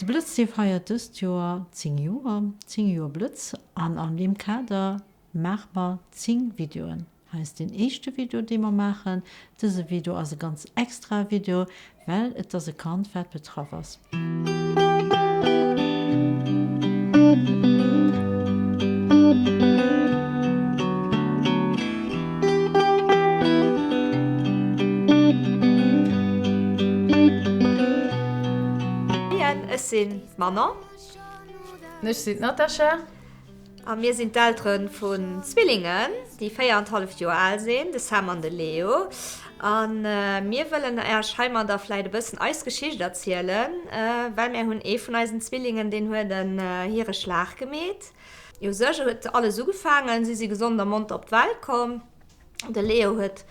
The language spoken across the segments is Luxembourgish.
Blëtz dee feiert dëst Joer 10 Joer, 10 Joer Blëtz an an deem Kader maache mer 10 Videoen. Hei ass deen éischte Video dee mer maachen. Dëse Video ass e ganz extrae Video, well et ass e Kand wat betraff ass. Moien, ech sinn d'Manon. Ech sinn d'Natasha. A mir sinn d'Eltere vun Zwillingen, déi 4 an d'halleft Joer al sinn, de Sam an de Leo. A mir wëllen Äech heimadder vläit e bëssen eis Geschicht erzielen, well mär hunn ee vun eisen Zwillingen, deen huet en Hireschlag gemeet. U sech huet alles ugefaangen, si si gesond a monter op d'Welt komm. De Leo huet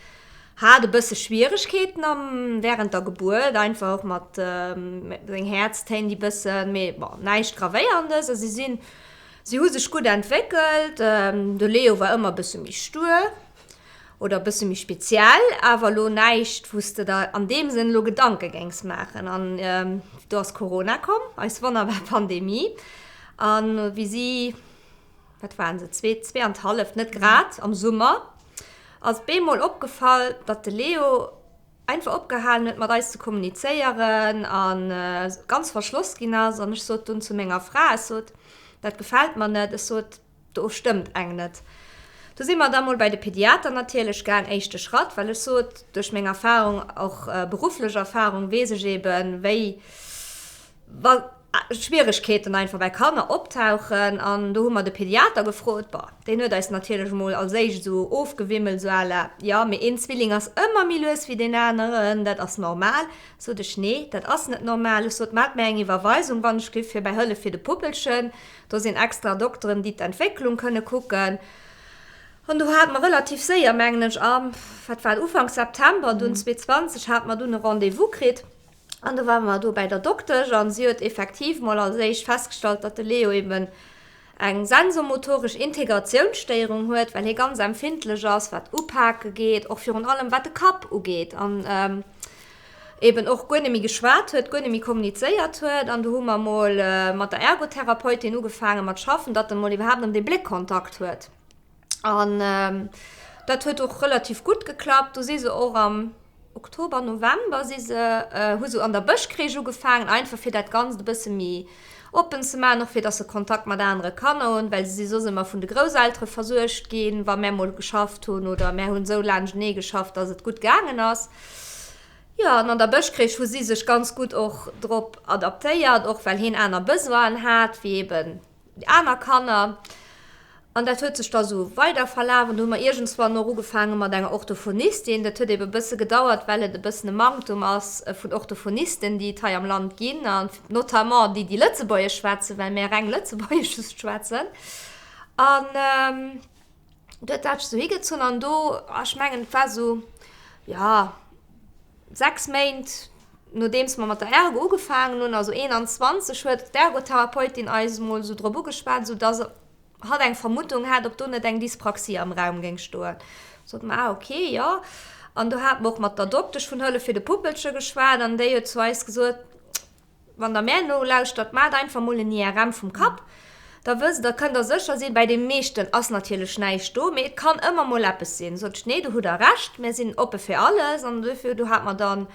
hat e bësse Schwieregkeeten am während der Gebuert, einfach och mat seng Häerztéin déi bëssen, mee bon, näischt gravéierendes a si sinn, si hu sech gutt entwéckelt. De Leo war ëmmer e bësse méi stur oder e bësse méi speziell, awer elo näischt wou s de der an deem Sënn elo Gedanke géings maachen. An do ass Corona komm, eis wonnerbar Pandemie, an wéi si wat waren se, zwee, zweeanthallef, net grad, am Summer, ass bemol opgefall, datt de Leo einfach opgehalen huet mat eis ze kommunizéieren a ganz verschloss ginn ass. An ech sot dunn zu menger Fra, ech sot, dat gefält mer net, ech sot, do stëmmt eng net. Du si mer da mol bäi de Pediater natierlech gaang, éischte Schratt, well ech sot, duerch meng Erfahrung, och berufflech Erfahrung, weess ech eben, wéi, wa Schwieregkeeten einfach bei Kanner optauchen an do hu mer de Pediater gefrot, bon, deen huet eis natierlech emol als éischt esou ofgewimmelt, esou à la, jo, mee een Zwilling ass ëmmer méi lues wéi deen aneren, dat ass normal. Sot ech, nee, dat ass net normal. Ech sot, maacht mir eng Iwwerweisung, wann ech giff, fir bäi Hëllef fir de Puppelchen, do sinn extra Dokteren, déi d'Entwécklung kënne kucken. An do hate mer relativ séier, mengen ech, am, wat war et, Ufank September dunn 2020 hate mer dunn e Rendez-vous kritt. An do ware mer do bäi der Doktesch an si huet effektiv mol als éischt festgestallt, datt de Leo eben eng sensomotoresch Integratiounsstéierung huet, well hie ganz empfindlech ass, wat Upake geet, och virun allem wat de Kapp ugeet an eben och guer net méi geschwat huet, guer net méi kommunizéiert huet. An do hu mer mol mat der Ergotherapeutin ugefaange mat schaffen, datt en mol iwwerhaapt erëm dee Bléckkontakt huet. An dat huet och relativ gutt geklappt. Do si se och am Oktober, November si se, hu se an der Bëschcrèche ugefaangen, einfach fir dat Ganzt e bësse méi oppen ze maachen, och fir datt se Kontakt mat anere Kanner hunn, well se si soss ëmmer vun de Grousseltere versuergt ginn, wa mär mol geschafft hunn oder mär hunn esou laanschtenee geschafft, datt et gutt gaangen ass. Jo, an an der Bëschcrèche hu si sech ganz gutt och drop adaptéiert, och well hien aner Besoinen hat wéi eben déi aner Kanner. An dat huet sech da sou weider verlaf an do hu mer iergendswann och ugefaange mat enger Orthophonistin. Dat huet ebe e bësse gedauert, well et e bëssen e Manktum ass vun Orthophonisten, déi et hei am Land ginn, an notamment déi, déi Lëtzebuergesch schwätzen, well mär reng Lëtzebuergesch just schwätzen. An do huet dat sech sou higezunn an do, ech mengen, et war sou, jo, 6 Méint nodeems mer mat der Ergo ugefaangen hunn, also 21, huet d'Ergotherapeutin eis emol esou drop ugeschwat, esou dass hatt eng Vermutung hat, ob do net eng Dyspraxie am Raum géing stoen. Sot mer, ah ok, jo. An do hate mer och mat der Doktesch vun Hëllef fir de Puppelche geschwat an déi huet zu eis gesot, Wann der mär nolauschtert, maacht einfach mol en IRM vum Kapp, da wësst der, kënnt der sécher sinn, bei de meeschten ass natierlech näischt do, mee et kann ëmmer mol eppes sinn. Sot ech, nee, do hutt der Recht, mär sinn oppe fir alles. An duerfir, do hat mer dann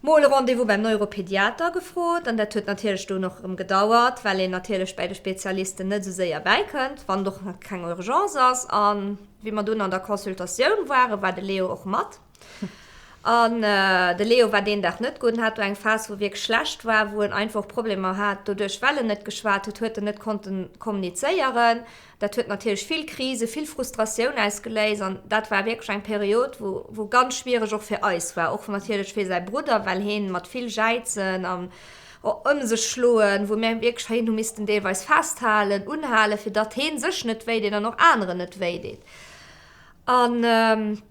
mol e Rendez-vous beim Neuropediater gefrot an dat huet natierlech dunn och erëm gedauert, well een natierlech bäi de Spezialisten net esou séier bäikënnt, wann et och nach keng Urgence ass. A wéi mer dunn an der Consultatioun waren, war de Leo och mat. An de Leo war deen Dag net gutt, en hat do eng Phas, wou wierklech schlecht war, wou en einfach och Problemer hat doduerch, well en net geschwat huet, huet en net konnte kommunizéieren. Dat huet natierlech vill Krise, vill Frustratioun ausgeléist an dat war wierklech eng Period, wou, wou ganz schwiereg och fir eis war, och natierlech fir säi Brudder, well heen mat vill Jäizen an ëm sech schloen, wou mir wierklech hien hu missten deelweis festhalen, unhalen, fir datt heen sech net wéideet an och aneren net wéideet. An.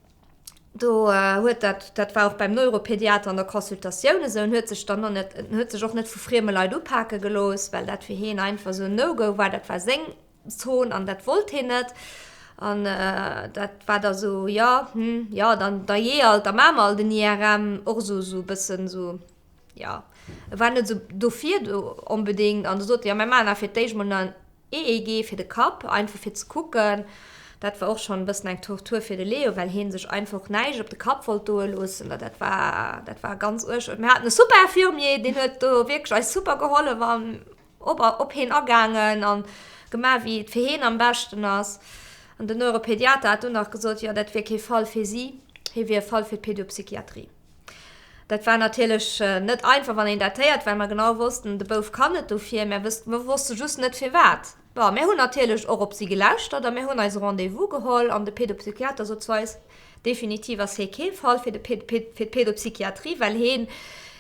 Do huet dat, dat war och beim Neuropediater an der Consultatioun esou, en huet sech dann och net, en huet sech och net vu frieme Leit upake gelooss, well dat fir hien einfach esou en No-Go war, dat war seng Zon an dat wollt hien net. An dat war da sou, jo, hm, jo, dann da jee alt, da maache mer alt en IRM, och esou, esou e bëssen esou, jo. E war net esou dofir do onbedéngt. An du sot e, jo, mir maachen awer fir d'éischt mol en EEG fir de Kapp, einfach fir ze kucken. Dat war och schonn e bëssen eng Tortur fir de Leo, well hie sech einfach och näischt op de Kapp wollt doe loossen. Dat war, dat war ganz uerg. Mir haten e super Infirmier, deen huet do wierklech eis super gehollef an op, op hien agaangen an gemaach, wéi et fir hien am beschten ass. An den Neuropediater hat dunn nach gesot, jo, dat wier kee Fall fir si, hie wier e Fall fir d'Pédopsychiatrie. Dat war natierlech net einfach, wann een dat héiert, well mer genau wossten, de Bouf kann net dofir. Mä mer wosste just net firwat. Bon, mir hunn natierlech och op si gelauschtert a mir hunn eis e Rendez-vous geholl an de Pedopsychiater sot zu eis, definitiv ass hie kee Fall fir de fir d'Pedopsychiatrie, well hien,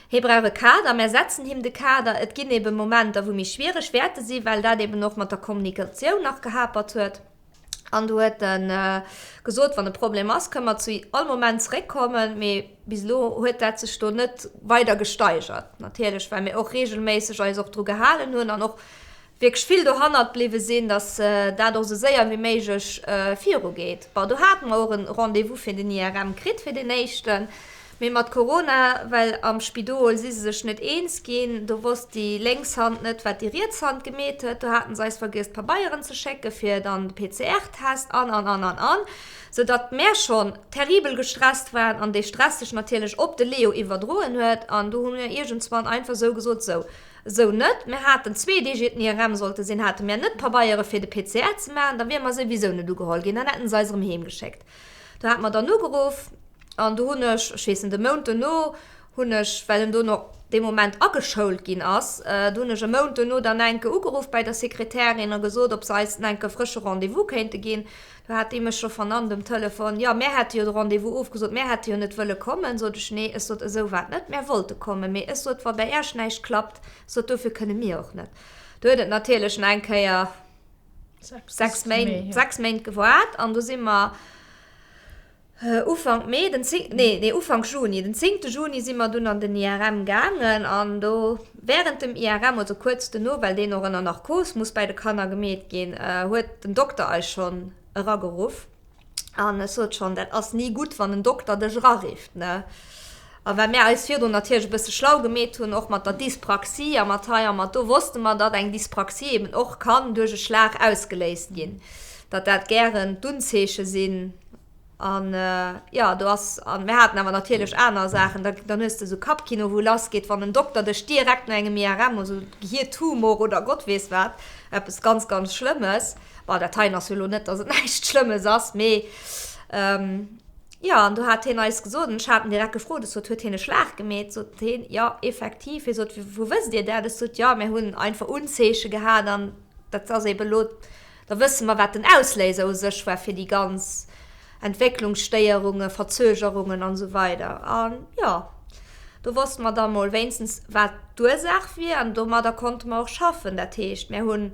hie brauch e Kader. Mär setzen him de Kader. Et ginn ebe Momenter, wou méi schwiereg wäerte sinn, well dat eben och mat der Kommunikatioun nach gehapert huet. An do huet e gesot, wann e Problem ass, kënne mer zu all Moment zeréckkommen. Mee bis elo huet dat sech do net weider gesteigert. Natierlech, well mir och reegelméisseg eis och dru gehalen hunn an och wierklech vill dohannert bliwwe sinn, datt dat och esou séier wéi méiglech virugeet. Bon, do hate mer och e Rendez-vous fir den IRM kritt, fir deen éischten. Mee mat Corona, well am Spidol si se sech net eens ginn, do wosst déi lénks Hand net, wat déi riets Hand gemeet huet, do haten se eis vergiess d'Pabeieren ze schécke fir dann de PCR-Test an, an, an, an, an, sou datt mär schonn terribel gestresst waren an dee Stress sech natierlech op de Leo iwwerdroen huet. An do hu mir iergendswann einfach sou gesot, sou, esou net. Mir haten zwee Deeg iert den IRM sollte sinn, hate mär net d'Pabeiere fir de PCR ze maachen, da wiere mer souwisou net ugeholl ginn, dann hätten se eis erëm heem geschéckt. Do hate mer dann ugeruff. An do hunn ech, ech weess net, e Mount dono hunn ech, well en dono dee Moment ageschoult ginn ass, do hunn ech e Mount dono dann enke ugeruff bäi der Sekretärin a gesot, ob se eis enke frësche Rendez-vous kéinte ginn. Do hat déi mech scho vernannt um Telefon, Jo, mär hätte jo de Rendez-vous ofgesot, mär hätte jo net wëlle kommen. Sot ech, Nee, ech sot, esou war et net, mär wollte kommen, mee ech sot, wa bäi Äech näischt klappt, sot, dofir kënne mir och net. Do huet et natierlech nach eng Kéier 6 Méint, 6 Méint gewaart an do si mer, Ufank Mee, den 10, nee, nee, Ufank Juni, den 10. Juni si mer dunn an den IRM gaangen an do während dem IRM, also kuerz dono, well deen och ënner Narkos muss bäi de Kanner gemeet ginn, huet den Dokter eis schonn erageruff an ech sot schonn, dat ass ni gutt, wann en Dokter dech erarifft, ne? A well mär eis virdrun natierlech e bësse schlau gemeet hunn, och mat der Dyspraxie a mat hei a mat do, wosste mer, datt eng Dyspraxie eben och kann duerch e Schlag ausgeléist ginn, datt dat gären d'Unzeeche sinn. An jo, do ass, an mir haten awer natierlech aner Saachen, da, dann hues de esou Kappkino, wou lass geet, wann en Dokter dech direkt no engem IRM, also Gehirtumor oder Gott weess wat, eppes ganz, ganz Schlëmmes, bon, dat heien ass jo elo net, datt et näischt Schlëmmes ass, mee jo, an do hat hien eis gesot, an ech hat en direkt gefrot, ech sot, huet hien e Schlag gemeet? Sot hien, jo, effektiv. Hie sot, wou wësst Dir dat? Ech sot, jo, mir hunn einfach Unzeeche gehat an dat ass ebe elo Da wësse mer, wat den Ausléiser u sech war fir déi ganz Entwécklungsstéierungen, Verzögerungen an esou weider. An jo, do wosste mer da mol wéinstens, wat d'Ursaach wier an domadder konnte mer och schaffen. Dat heescht, mir hu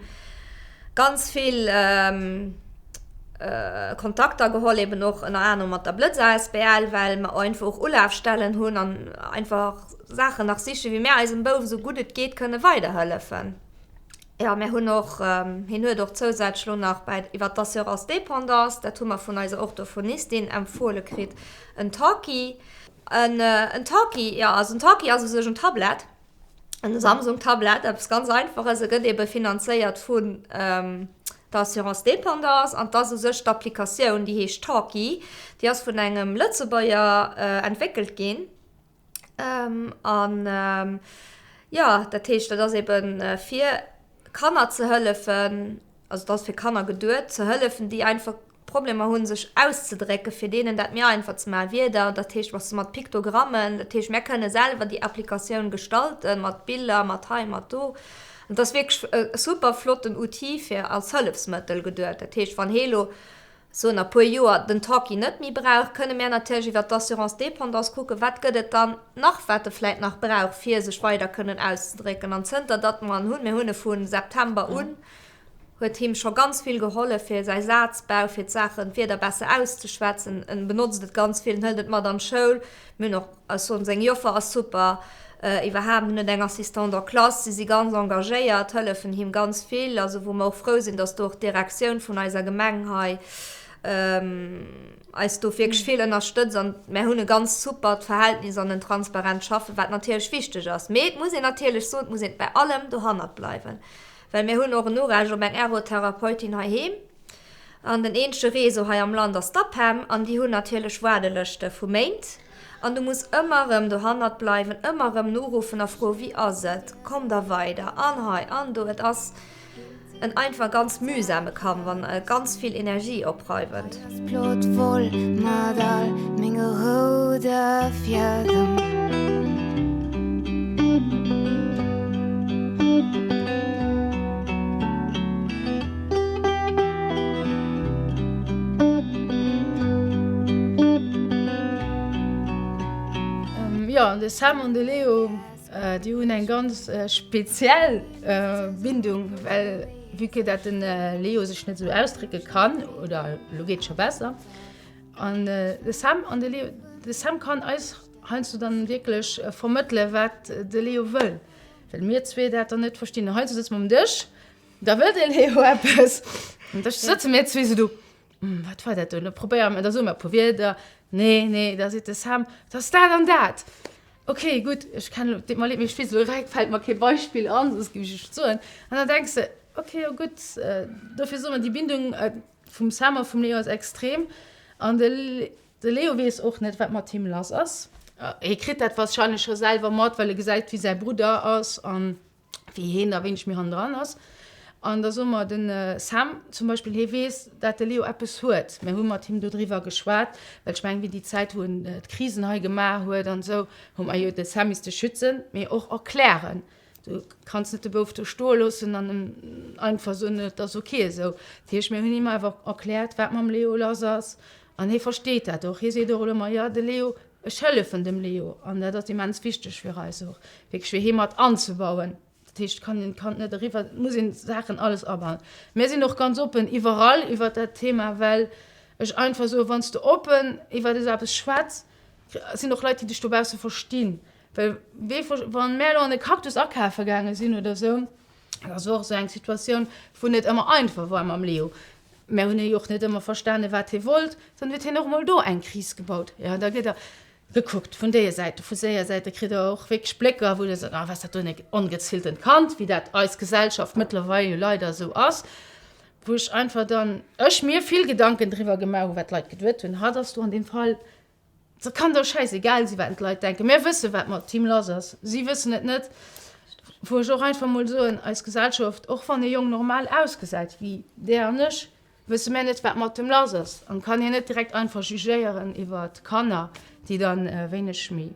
ganz vill Kontakter geholl, eben och ënner anerem mat der Blëtz asbl, well mer einfach och Ulafstellen hunn an einfach Saachen nach sichen, wéi mir eisem Bouf esou gutt et geet kënne weiderhëllefen. Jo, mir hunn och, hien huet och zousätzlech elo nach bäi, iwwer d'Assurance dépendance, dat hu mer vun eiser Orthophonistin empfohle kritt, en Talkie. En, en Talkie, jo, also en Talkie ass u sech en Tablett, en Samsung-Tablett, eppes ganz Einfaches. E gëtt eebe finanzéiert vun der Assurance dépendance an 't ass u sech d'Applikatioun, déi heescht Talkie, déi ass vun engem Lëtzebuerger entwéckelt ginn. An jo, dat heescht, dat ass ebe fir Kanner ze hëllefen, also dat ass fir Kanner geduet, ze hëllefen, déi einfach Problemer hunn, sech auszedrécken, fir deenen dat méi einfach ze maachen. Wierder, dat heescht, was mat Piktogrammen, dat heescht, mär kënne selwer déi Applikatioun gestalten, mat Biller, mat hei, mat do. An dat ass wierklech e super flotten Outil fir als Hëllefsmëttel geduet. Dat heescht, wann hee lo soen a puer Joer den Talkie net méi brauch, kënne mär natierlech iwwert d'Assurance dépendance kucken, wat gëtt et dann nach, wat e vläit nach brauch, fir sech weider kënnen auszedrécken. An zënter datt mer en hunn, mir hunn e vu September un, huet him scho ganz vill gehollef fir säi Sazbau, fir d'Saachen, d'Wierder besser auszeschwätzen. En benotzt et ganz vill, en hëlt et mat an d'Schoul. Mir hunn och, ech soen, seng Joffer ass super, iwwerhaapt, en huet eng Assistante en classe, si si ganz engagéiert, hëllefen him ganz vill, also wou mer och frou sinn, datt do och d'Direktioun vun eiser Gemeng hei. Eis do wierklech vill ënnerstëtzt an mär hunn e ganz supert Verhältnis an en transparent Schaffen, wat natierlech wichteg ass. Mee et muss een natierlech soen, et muss een bei allem dohannert bleiwen, well mir hunn och en Urecht op eng Ergotherapeutin heiheem an den eenzege Réseau hei am Land ass d'APEM an déi hunn natierlech Waardelëschte vu Méint an du muss ëmmer erëm dohannert bleiwen, ëmmer erëm noruffen a froen, wéi ass et, kommt der weider an hei an do. Et ass. En einfach ganz mühsame Kampf an ganz vill Energie opreiwend. Jo, de Sam an de Leo. Déi hunn eng ganz speziell Bindung, well vue que dat den Leo sech net esou ausdrécke kann, oder elo geet scho besser, an de Sam an de Leo, de Sam kann eis heiansdo dann wierklech vermëttele wat de Leo wëll, well mir zwee dat dann net verstinn. Heiansdo sëtze mer um Dësch, da wëll de Leo eppes an da sëtze mir zwee esou do, Wat war dat do? Da probéiere mer, da soe mer e puer Wierder, nee, nee, da seet de Sam, dat ass dat an dat. Ok, gutt, ech kennen elo, deet mer leed, mee ech weess elo direkt, fält mer kee Beispill an, soss géif ech et soen. An dann denks de, ok, jo gutt, dofir soe mer, déi Bindung vum Sam a vum Leo ass extrem. An de de Leo weess och net, wat mat him lass ass. Hie kritt dat warscheinlech scho selwer mat, well e gesäit, wéi säi Brudder ass an wéi heen da wéineg méi hannendran ass. An da soe mer, de Sam zum Beispill, hee weess, dat de Leo eppes huet. Mir hu mat him dodriwwer geschwat, well ech mengen, wéi déi Zäit, wou en d'Krisen hei gemaach huet an esou, hu mer jo de Sam misste schützen, mee och erklären. Du kanns net de Bouf do stoe loossen an em einfach soen, et ass ok esou. Dat heescht, mir hunn him einfach erkläert, wat mam Leo lass ass. An hee versteet dat och. Hie seet och elo ëmmer, jo, de Leo, Ech hëllefen dem Leo, an dat ass immens wichteg fir eis och, wierklech fir hie mat anzebauen. Dat heescht, kann een d'Kand net eriwwer, et muss een d'Saachen alles abauen. Mir sinn och ganz oppen iwwerall iwwert dat Thema, well ech einfach soen, wann s de oppen iwwert esou eppes schwätz, sinn och Leit, déi dech dobausse verstinn. Well wee, wa mär elo an e Cactus akafe gaange sinn oder esou, dat ass och esou eng Situatioun, wou net ëmmer einfach war mam Leo, Mär hunn jo och net ëmmer verstane wat hie wollt. Dann huet hien och emol do eng Kris gebaut. Jo, da gëtt der gekuckt vun déier Säit, vu séier Säit, da kritt der och wierklech Blécker, wou der sot, ah, wat ass dat do en ongezilltent Kand, wéi dat eis Gesellschaft mëttlerweil jo leider esou ass, wou ech einfach dann, ech mir vill Gedanken driwwer gemaach hu wat d'Leit geduet hunn. Hatt ass do an deem Fall Et kann der schäiss egal sinn, wat d'Leit denken. Mir wëssen, wat mat him lass ass. Si wëssen et net. Wou ech och einfach mol soen, eis Gesellschaft, och wann e Jong normal ausgesäit wéi där an ech, wësse mär net, wat mat him lass ass. An kann hien net direkt einfach jugéieren iwwer Kanner, déi dann e wéineg méi,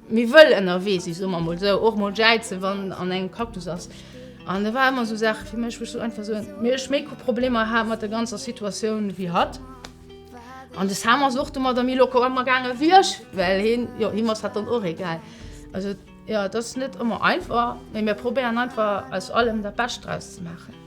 méi wëll ënnerwee sinn, soe mer mol esou, och mol jäizen, wann an engem Cactus ass. An da war ëmmer esou Saache fir mech, wou ech sou einfach soen, mee ech méi Problemer hat mat der ganzer Situatioun wéi hatt. An de Sam ass och domadder méi locker ëmgaange wéi ech, well hien, jo, him ass dat dann och egal. Also, jo, et ass net ëmmer einfach, mee mir probéieren einfach aus allem dat Bescht draus ze maachen.